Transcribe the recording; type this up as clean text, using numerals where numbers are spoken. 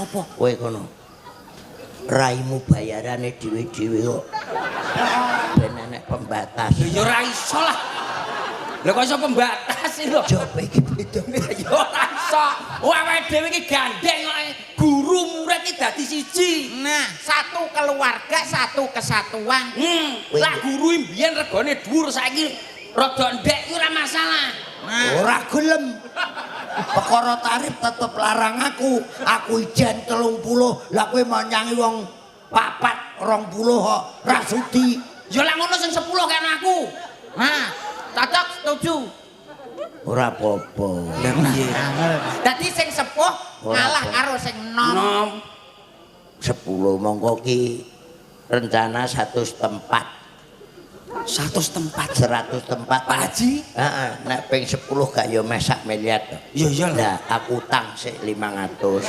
Sapa? Kowe kono. Raimu bayarane dhewe-dhewe kok. Ben enek pembatas. Ya ora iso lah. Lha kok iso pembatas sih lho? Job iki beda. Ya ora iso. Awake dhewe iki gandeng kok. Guru murid iki dadi siji. Nah, satu keluarga, satu kesatuan. Lah guru mbiyen regane dhuwur, saiki rada ndek iku ora masalah. Nah, Ora gelem. Perkara tarif tetep larang aku. Aku ijen 30, lah kowe monyangi wong papat 20 kok ra sudi. Ya lah ngono sing 10 kan aku. Nah, cocok, setuju. Ora apa-apa. Lah piye? Dadi sing sepuh Ora ngalah apa. karo sing nom. Nom. 10 mongko ki rencana 100 tempat. 100 tempat. 100 tempat. Pak Haji? Heeh, nek ping 10 gak ya meh sak miliar to. Iya, iya lah. Lah aku utang sik 500.